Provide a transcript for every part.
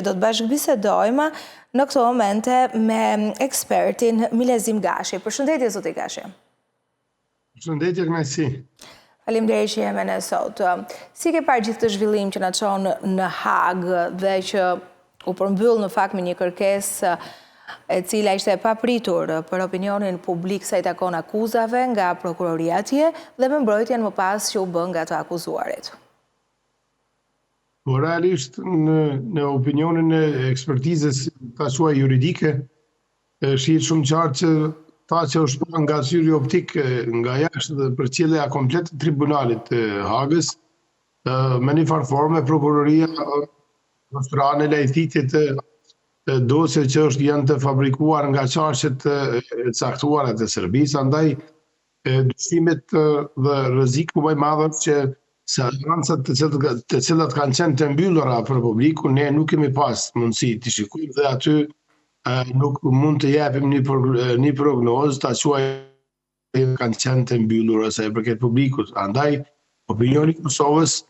do të bashkëbisedojmë në këto momente me ekspertin Milazim Gashi. Përshëndetje, zoti Gashi. Përshëndetje, kënaqësi. Faleminderit që je me ne sot. Si ke parë gjithë këtë zhvillim që na çon në Hagë dhe që u përmbyll në fakt me një kërkesë e cila ishte e papritur për opinionin publik sa i takon akuzave nga prokuroria atje dhe me mbrojtjen më pas që u bë nga të akuzuarit. Po realisht në në opinionin e ekspertizës ta quaj juridike, shihet shumë qartë që ta që është pa nga syri optik nga jashtë dhe përcjellja komplet e tribunalit të Hagës, me një farë forme prokuroria është ra në lajthitje të dosje që është janë të fabrikuar nga qarqet e caktuara të Serbisë, andaj dyshimet dhe rreziku më i madh është që seancat të cilat të cilat kanë qenë të mbyllura për publikun, ne nuk kemi pas mundësi të shikojmë dhe aty nuk mund të japim një një prognozë ta quaj kanë qenë të mbyllura sa i përket publikut. Andaj opinioni i Kosovës,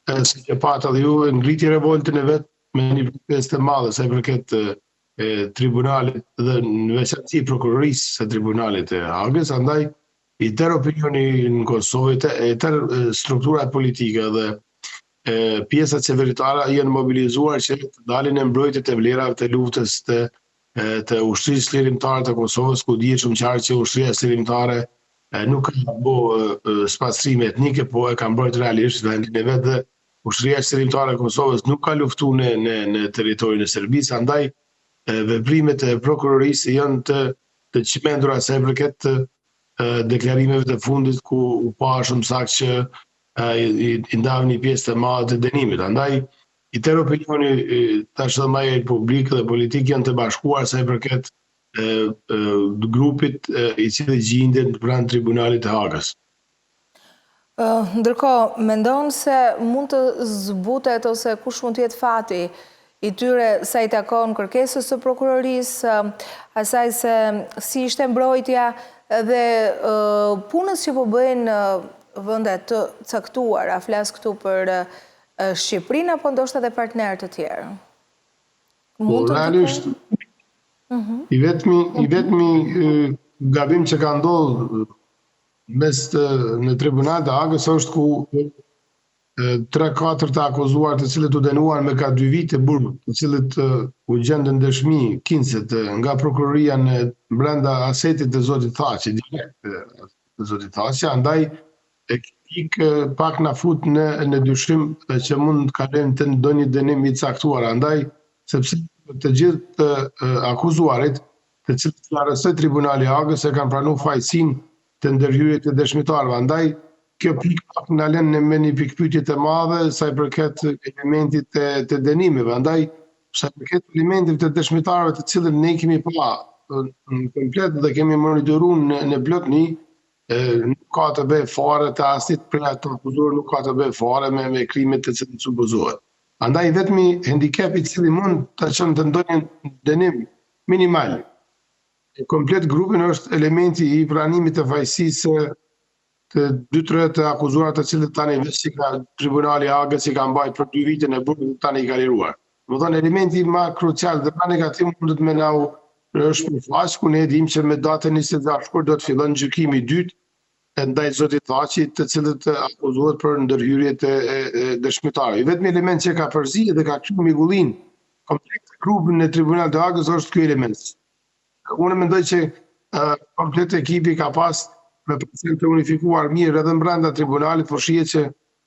siç e patë edhe ju, ngriti revoltën e vet me një protestë të madhe sa i përket e tribunalit dhe në veçanti prokurorisë së tribunalit të Hagës, andaj i tërë opinioni në Kosovë, i tërë strukturat politike dhe e, pjesa qeveritare janë mobilizuar që të dalin në mbrojtje të vlerave të luftës të të ushtrisë çlirimtare të Kosovës, ku dihet shumë qartë që ushtria çlirimtare nuk ka bo spastrime etnike, po e ka mbrojt realisht vendin e vet dhe Ushtria Çlirimtare e Kosovës nuk ka luftu në në në territorin e Serbisë, andaj veprimet e prokurorisë janë të të çmendura sa i përket deklarimeve të fundit ku u pa shumë saktë që i, i ndav një pjesë të madhe të dënimit. Andaj i tërë opinioni tash edhe më i publik dhe politik janë të bashkuar sa i përket e, e, grupit e, i cili gjindet pranë Tribunalit të Hagës. Ndërkohë, mendon se mund të zbutet ose kush mund të jetë fati i tyre sa i takon kërkesës së prokurorisë, asaj se si ishte mbrojtja dhe punës që po bëjnë vende të caktuara, flas këtu për Shqipërinë apo ndoshta dhe partnerë të tjerë. Po, realisht, mhm. i vetmi, i vetmi gabim që ka ndodhur Mes të, në tribunal të Hagës është ku 3-4 të akuzuar të cilët u dënuan me ka 2 vite burg, të cilët u gjendën dëshmi kinse të, nga prokuroria në brenda asetit të zotit Thaçi, direkt të zotit Thaçi, andaj e pikë pak na fut në në dyshim që mund të kalojmë te ndonjë dënim i caktuar, andaj sepse të gjithë të akuzuarit të cilët i arrestoi Tribunali i Hagës e kanë pranuar fajësinë të ndërhyrjes të dëshmitarëve. Andaj kjo pikë pak na lën në me një pikëpyetje të madhe sa i përket elementit të, të dënimeve. Andaj sa i përket elementit të dëshmitarëve të cilët ne kemi pa në komplet dhe kemi monitoruar në, në plotni, nuk ka të bëjë fare të asnjë prej të akuzuar nuk ka të bëjë fare me me krimet të cilat supozohet. Andaj i vetmi hendikep i cili mund të çon të ndonjë dënim minimal e komplet grupin është elementi i pranimit të fajësisë së të dy tre të akuzuar të cilët tani veç i ka tribunali i Hagës i ka mbajt për dy vite në burg dhe tani i ka liruar. Domethënë elementi më krucial dhe më negativ mundet me na u shpërfaq ku ne e dimë që me datën 26 shkurt do të fillon gjykimi i dytë ndaj zotit Thaçi, të cilët akuzohet për ndërhyrje të dëshmitarëve. I vetmi element që ka përzi dhe ka kriju mjegullinë komplet grupin në Tribunal të Hagës është ky element. Unë mendoj që komplet ekipi ka pas me qenë të unifikuar mirë edhe brenda tribunalit, po shihet që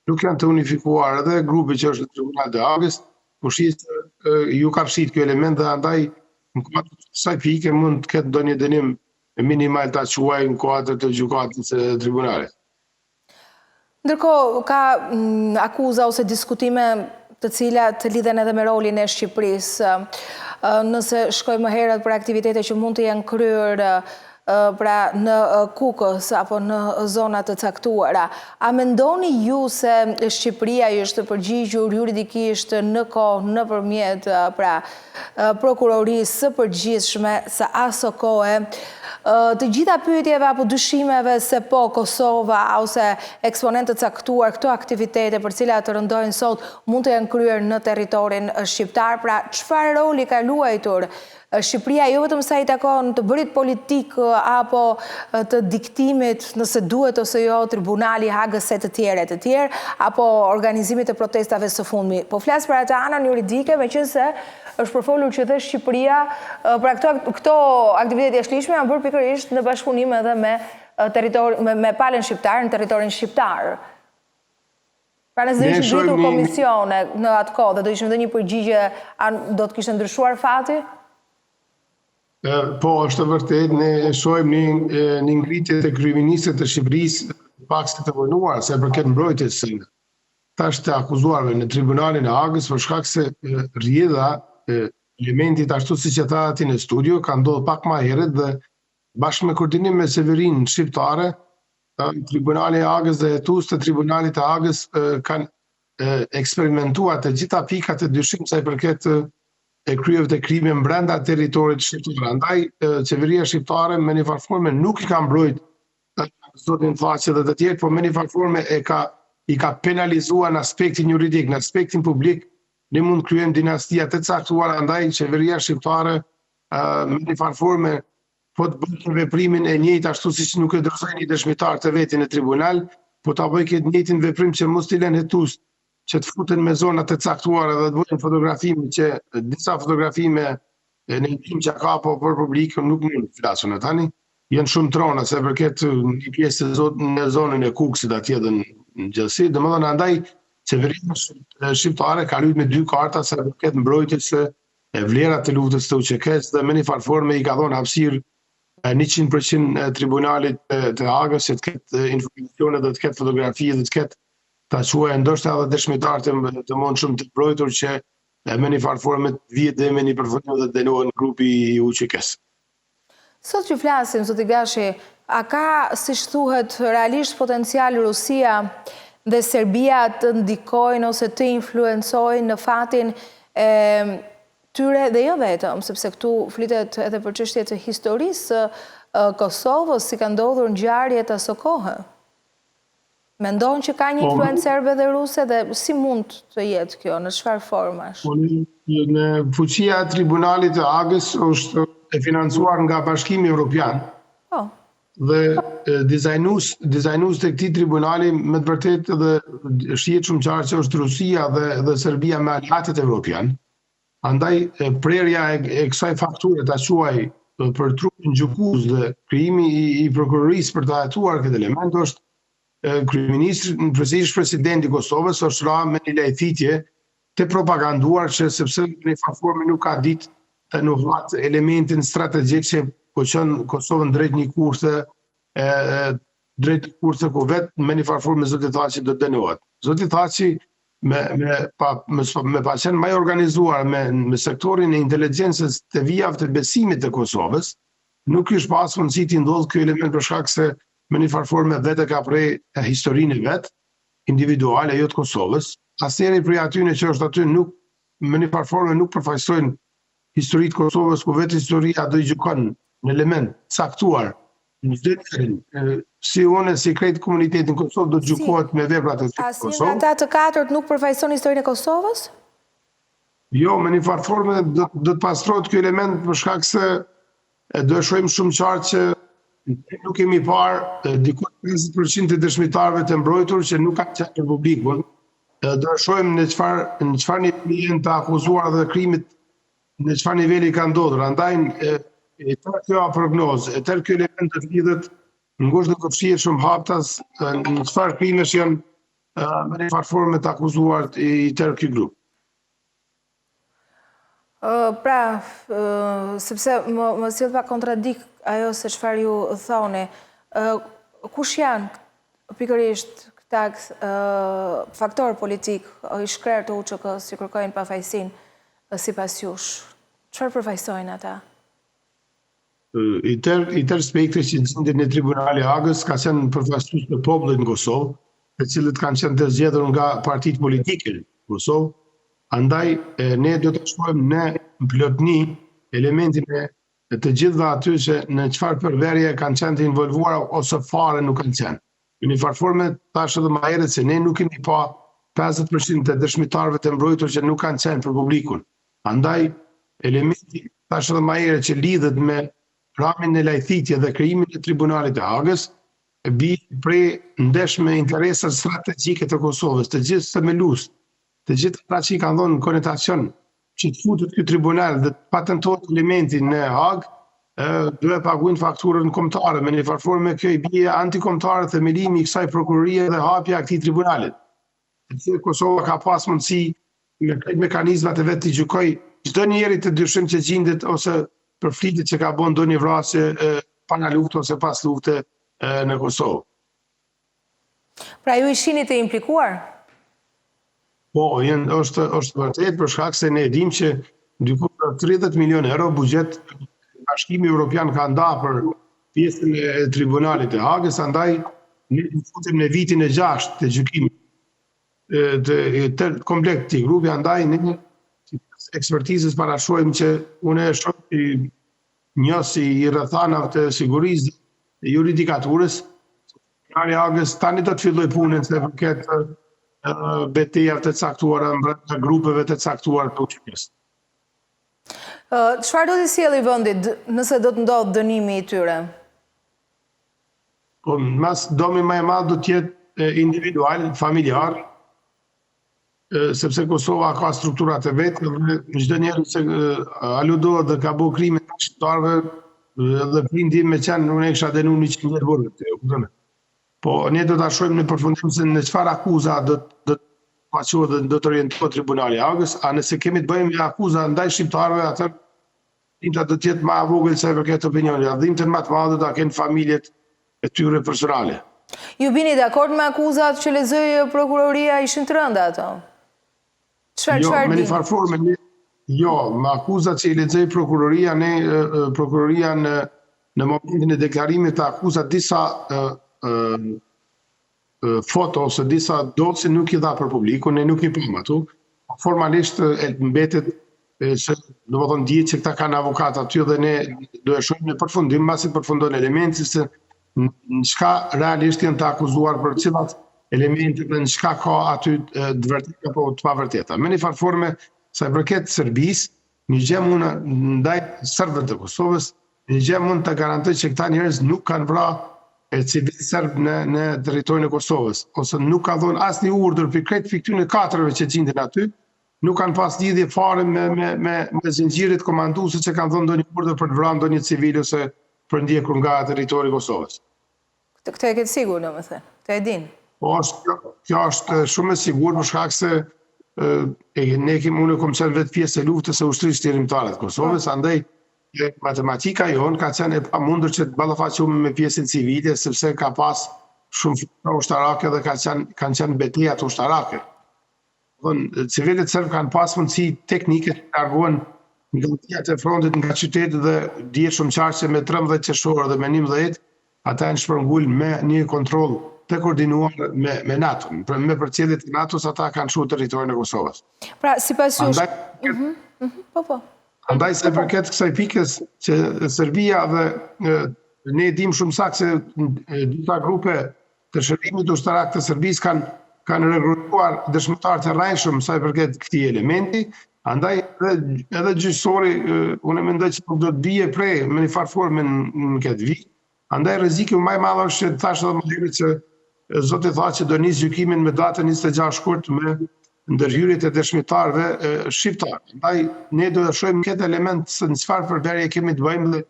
nuk janë të unifikuar edhe grupi që është në Tribunal të Hagës, po shihet që ju ka fshit ky element dhe andaj në kuadër të kësaj pike mund të ketë ndonjë dënim minimal ta quaj në kuadër të gjykatës së tribunalit. Ndërkohë, ka mm, akuza ose diskutime të cilat lidhen edhe me rolin e Shqipërisë. Nëse shkojmë më herët për aktivitete që mund të jenë kryer pra në Kukës apo në zona të caktuara. A mendoni ju se Shqipëria i është përgjigjur juridikisht në kohë nëpërmjet pra Prokurorisë së Përgjithshme së asokohe. të gjitha pyetjeve apo dyshimeve se po Kosova ose eksponentë të caktuar këto aktivitete për cilat rëndojnë sot mund të jenë kryer në territorin shqiptar, pra çfarë roli ka luajtur Shqipëria jo vetëm sa i takon të bërit politikë apo të diktimit nëse duhet ose jo Tribunali i Hagës e të tjerë e të tjerë, apo organizimit të protestave së fundmi. Po flas për atë anën juridike, meqenëse është përfolur që dhe Shqipëria, pra këto, këto aktivitete të jashtëligjshme janë bërë pikërisht në bashkëpunim edhe me territor, me, me palën shqiptare në territorin shqiptar. Pra nëse do ishin ngritur komisione në atë kohë dhe do ishim dhënë një përgjigje, a do të kishte ndryshuar fati? Po, është e vërtetë, ne e shohim një, një ngritje të kryeministrit të Shqipërisë pak si të vonuar sa i përket mbrojtjes së tash të akuzuarve në tribunalin e Hagës për shkak se rrjedha e elementit ashtu siç e tha ti në studio ka ndodhur pak më herët dhe bashkë me koordinim me qeverinë shqiptare Tribunali i Hagës dhe hetuesit e Tribunalit të Hagës kanë eksperimentuar të gjitha pikat e dyshimta sa i përket e kryerjeve të krimeve brenda territorit shqiptar. Andaj qeveria shqiptare me një farë forme nuk i ka mbrojt zotin Thaçi dhe të tjerë, por me një farë forme e ka i ka penalizuar në aspektin juridik, në aspektin publik, ne mund të krijojmë dinastia të caktuara, andaj qeveria shqiptare me një farë forme po të bëjë veprimin e njëjtë ashtu siç nuk e dorëzoi një dëshmitar të vetin në tribunal, po ta bëjë këtë njëjtin veprim që mos t'i lënë hetuesit që të futen me zona të caktuara dhe të bëjnë fotografime që disa fotografime në intim që ka po për publikun nuk mund të flasun në tani, janë shumë trona se përket një pjesë të zot, në zonën e Kukësit atje dhe në gjithësi, domethënë andaj qeveria shqiptare ka lujt me dy karta sa përket mbrojtjes së e vlerat e luftës të UÇK-së dhe me një farë forme i ka dhonë hapësirë 100% tribunalit të Hagës që të ketë informacione dhe të ketë fotografi dhe të ketë ta quaj ndoshta edhe dëshmitar të, të mundshëm të mbrojtur që me një farë forme të vihet dhe me një përfundim dhe të dënohen grupi i UÇK-së. Sot që flasim, zoti Gashi, a ka, siç thuhet, realisht potencial Rusia dhe Serbia të ndikojnë ose të influencojnë në fatin e tyre dhe jo vetëm, sepse këtu flitet edhe për çështje të historisë së Kosovës, si ka ndodhur ngjarjet asokohe. Mendon që ka një po, influencë serbe dhe ruse dhe si mund të jetë kjo, në çfarë formash? Po, në fuqia e Tribunalit të Hagës është e financuar nga Bashkimi Evropian. Po. Dhe dizajnues, dizajnues të këtij tribunali me të vërtetë dhe shihet shumë qartë që është Rusia dhe dhe Serbia me aleatët evropian. Andaj prerja e, e kësaj fakture ta quaj për trupin gjykues dhe krijimi i, i prokurorisë për të hetuar këtë element është kryeministri, në përgjithësi ish presidenti i Kosovës është ra me një lajthitje të propaganduar që sepse në një farë forme nuk ka ditë të nuhat elementin strategjik që po çon Kosovën drejt një kurse e, drejt një kurse ku vetë me një farë forme zoti Thaçi do të dënohet. Zoti Thaçi me me pa me, me pa qenë më i organizuar me me sektorin e inteligjencës të vijave të besimit të Kosovës, nuk kish pas mundësi t'i ndodhë ky element për shkak se me një farë forme vetë e ka pre historinë e vet, individuale, jo të Kosovës. Asnjëri prej atyne që është aty nuk me një farë forme nuk përfaqësojnë histori të Kosovës ku vetë historia do i gjykon në element caktuar në çdo njeri, si unë si krejt komunitetin në Kosovë do të gjykohet me veprat e tyre në Kosovë. Asnjë nga ata të katërt nuk përfaqëson historinë e Kosovës? Jo, me një farë forme do, do të pastrohet ky element për shkak se e do e shohim shumë qartë që nuk kemi parë diku 50% të dëshmitarëve të mbrojtur që nuk kanë qenë për publikun. Do e shohim në çfarë në çfarë niveli janë të akuzuar dhe krimit në çfarë niveli ka ndodhur. Andaj e, e tërë kjo prognozë, e tërë ky element do të lidhet ngushtë dhe të fshihet shumë haptas në çfarë krimesh janë me një farë forme të akuzuar i tërë ky grup. Pra, sepse më, më sjell pak kontradikt ajo se çfarë ju thoni. Kush janë pikërisht këta faktorë politikë i shkrerë të UÇK-së që kërkojnë pafajësinë sipas jush? Çfarë përfaqësojnë ata? I tërë i tërë spektri që gjendet në Tribunalin e Hagës ka qenë përfaqësues të popullit në Kosovë, të cilët kanë qenë të zgjedhur nga partitë politike në Kosovë. Andaj ne do të shohim në plotni elementin e të gjithëve aty që në çfarë përverje kanë qenë të involvuara ose fare nuk kanë qenë. Në një farë forme, thashë edhe më herët se ne nuk kemi pa 50% të dëshmitarëve të mbrojtur që nuk kanë qenë për publikun. Andaj, elementi thashë edhe më herët që lidhet me ramjen në lajthitje dhe krijimin e Tribunalit të Hagës, bie pre ndesh me interesat strategjike të Kosovës, të gjithë themelues, të gjithë ata që i kanë dhënë konotacion që të futet ky tribunal dhe të patentohet elementi në Hagë, duhet paguajnë fakturën kombëtare, me një farë forme kjo i bie antikombëtare themelimi i kësaj prokurorie dhe hapja e këtij tribunalit. Sepse Kosova ka pas mundësi me krejt mekanizmat e vet të gjykoj çdo njeri të dyshim që gjindet ose përflitet që ka bo ndonjë vrasje para lufte ose pas lufte në Kosovë. Pra ju i shihni të implikuar? Po, jenë, është, është vërtet për shkak se ne e dimë që diku 30 milion euro buxhet Bashkimi Evropian ka nda për pjesën e Tribunalit të Hagës, andaj ne futem në vitin e 6 të gjykimit të, të komplet këtij grupi, andaj ne sipas ekspertizës parashohim që unë e shoh si njohës i rrethanave të sigurisë dhe judikaturës, Tribunali i Hagës tani do të filloj punën sa i përket betejave të caktuara brenda grupeve të caktuara të UÇK-së. Çfarë do t'i sjelli vendit nëse do të ndodhë dënimi i tyre? Po, mas dëmi më i madh do të jetë individual, familjar, sepse Kosova ka strukturat e vet dhe çdo njeri që aludohet dhe ka bo krime ndaj shqiptarëve dhe prindi me qenë unë e kisha dënu 100 vjet burg e kupton? Po ne do ta shohim në përfundim se në çfarë akuza do do të paqohet dhe do të orientohet Tribunali i Hagës, a nëse kemi të bëjmë me akuza ndaj shqiptarëve, atëherë dhimbja do të jetë më e vogël sa i përket opinionit, a dhimbjen më të madhe do ta kenë familjet e tyre personale. Ju bini dakord me akuzat që lexoi prokuroria, ishin të rënda ato? Çfarë jo, çfarë me një farë forme, ne, jo, me akuzat që i lexoi prokuroria, ne prokuroria në në momentin e deklarimit të akuzat disa ë ë foto ose disa dosje nuk i dha për publikun, ne nuk i pamë ato. Formalisht e mbetet se domethënë dihet që këta kanë avokat aty dhe ne do e shohim në përfundim mbasi përfundon elementi se në çka realisht janë të akuzuar për cilat elemente dhe në çka ka aty të vërteta apo të pavërteta. Me një farë forme, sa i përket Serbisë, një gjë mund ndaj serbëve të Kosovës, një gjë mund të garantoj që këta njerëz nuk kanë vra e civil serb në në territorin e Kosovës, ose nuk ka dhënë asnjë urdhër për krejt prej këtyre katërve që gjinden aty, nuk kanë pas lidhje fare me me me me zinxhiret komanduese që kanë dhënë ndonjë urdhër për të vrarë ndonjë civil ose për ndjekur nga territori i Kosovës. Këtë, këtë e ke të sigurt, domethënë. Këtë e din. Po është kjo, kjo është shumë e sigurt për shkak se e ne kemi unë kom qenë vetë pjesë e luftës së ushtrisë çlirimtare të Kosovës, po. andaj e, matematika jonë ka qenë e pamundur që të ballafaqohemi me pjesën civile sepse ka pas shumë forca ushtarake dhe ka qenë kanë qenë betejat ushtarake. Domethënë, civilët serbë kanë pas mundësi teknike të largohen nga vijat e frontit nga qytetet dhe dihet shumë qartë se me 13 qershor dhe me 11 ata janë shpërngul me një kontroll të koordinuar me me NATO-n. Pra me përcjellje të NATO-s ata kanë lshuar territorin e Kosovës. Pra, sipas jush... Andaj, mm -hmm, mm -hmm, po, po. Andaj sa i përket kësaj pikës që Serbia dhe ne e dimë shumë saktë se disa grupe të shërbimit ushtarak të Serbisë kanë kanë rekrutuar dëshmitarë të rrejshëm sa i përket këtij elementi, andaj edhe, edhe gjyqësori unë mendoj që nuk do të bie pre me një farë forme në, në këtë vijë. Andaj rreziku më i madh është që thashë edhe më herët që zoti Thaçi do nisë gjykimin me datën 26 shkurt me ndërhyrjet e dëshmitarëve shqiptarë. Andaj ne do të shohim këtë element se në çfarë përbërje kemi të bëjmë dhe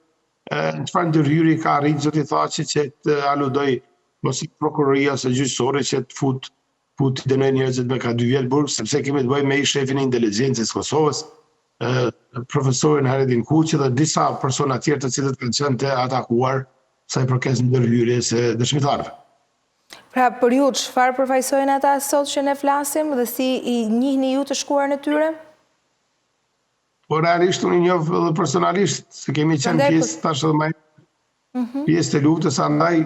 në çfarë ndërhyrje ka arrit zoti Thaçi që të aludoj mos i prokuroria ose gjyqësori që të fut fut të dënoj njerëzit me ka dy vjet burg, sepse kemi të bëjmë me ish shefin e inteligjencës së Kosovës, profesorin Hajredin Kuçi dhe disa persona tjerë të cilët kanë qenë të atakuar sa i përket ndërhyrjes së dëshmitarëve. Pra për ju çfarë përfaqësojnë ata sot që ne flasim dhe si i njihni ju të shkuarën e tyre? Po realisht unë i njoh edhe personalisht, se kemi qenë po- pjesë tash edhe më mhm. pjesë të luftës, andaj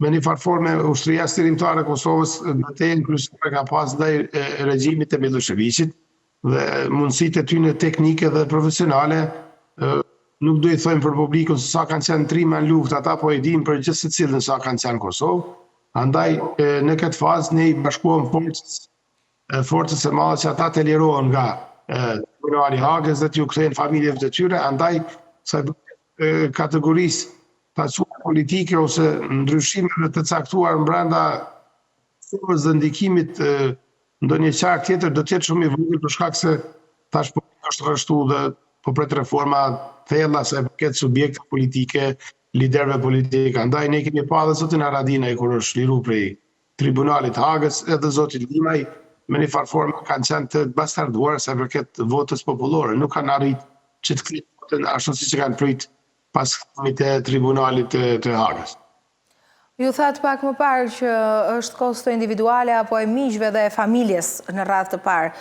me një farë forme ushtria çlirimtare e Kosovës betejën kryesore ka pas ndaj regjimit të Millosheviqit dhe mundësitë e tyre teknike dhe profesionale. Nuk do i thojmë për publikun se sa kanë qenë trima në luftë, ata po e dinë për gjithsecilin sa kanë qenë në Kosovë. Andaj në këtë fazë ne i bashkohem forcës forcës së madhe që ata të lirohen nga Tribunali i Hagës dhe t'ju kthehen familjeve të tyre, andaj sa i përket kategorisë ta quaj politike ose ndryshimeve të caktuar brenda Kosovës dhe ndikimit ndonjë qark tjetër do të jetë shumë i vogël për shkak se tash po është rreshtu dhe po pret reforma të thella sa i përket subjekteve politike, liderëve politikë. Andaj ne kemi pa edhe zotin Haradinaj kur është liru prej Tribunalit të Hagës, edhe zotin Limaj me një farë forme kanë qenë të bastarduar sa i përket votës popullore, nuk kanë arrit që të kthejnë votën ashtu siç e kanë prit pas kthimit të Tribunalit të, të Hagës. Ju thatë pak më parë që është kosto individuale apo e miqve dhe e familjes në radhë të parë.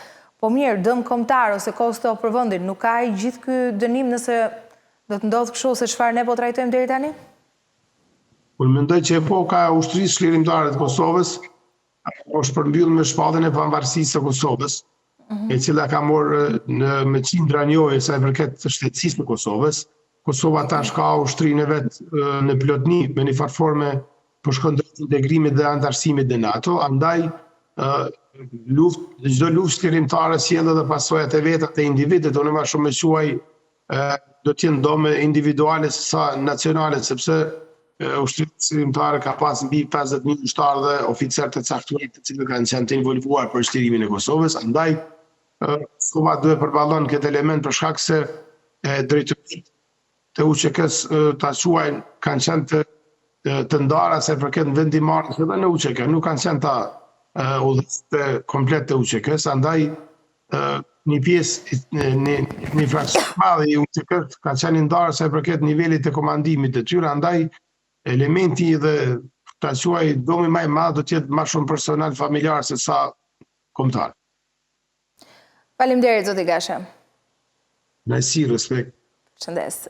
Po mirë, dëm kombëtar ose kosto për vendin, nuk ka i gjithë ky dënim nëse do të ndodhë kështu se çfarë ne po trajtojmë deri tani? Unë mendoj që epoka e Ushtrisë Çlirimtare të Kosovës është përmbyllur me shpalljen e pavarësisë së Kosovës, e cila ka marrë në me qindra njohje sa i përket shtetësisë së Kosovës. Kosova tash ka ushtrinë e vet në plotni, me një farë forme po shkon drejt integrimit dhe anëtarësimit në NATO, andaj luftë, çdo luftë çlirimtare sjell edhe pasojat e veta te individët, unë më shumë e quaj do të jenë dëme individuale se sa nacionale, sepse ushtria çlirimtare ka pas mbi 50.000 ushtarë dhe oficerë të caktuar të cilët kanë qenë të involvuar për çlirimin e Kosovës, andaj Kosova duhet përballon këtë element për shkak se drejtoritë të UÇK-s ta quajnë kanë qenë të të ndara sa i përket vendimmarrjes edhe në UÇK, nuk kanë qenë ta udhëheqësit komplet të UÇK-s, andaj një pjesë një një fraksion i madh i UÇK-s ka qenë i ndarë sa i përket nivelit të komandimit të tyre, andaj elementi dhe ta quaj dëmi më i madh do të jetë më shumë personal familjar se sa kombëtar. Faleminderit zoti Gashi. Kënaqësi, respekt. Përshëndes.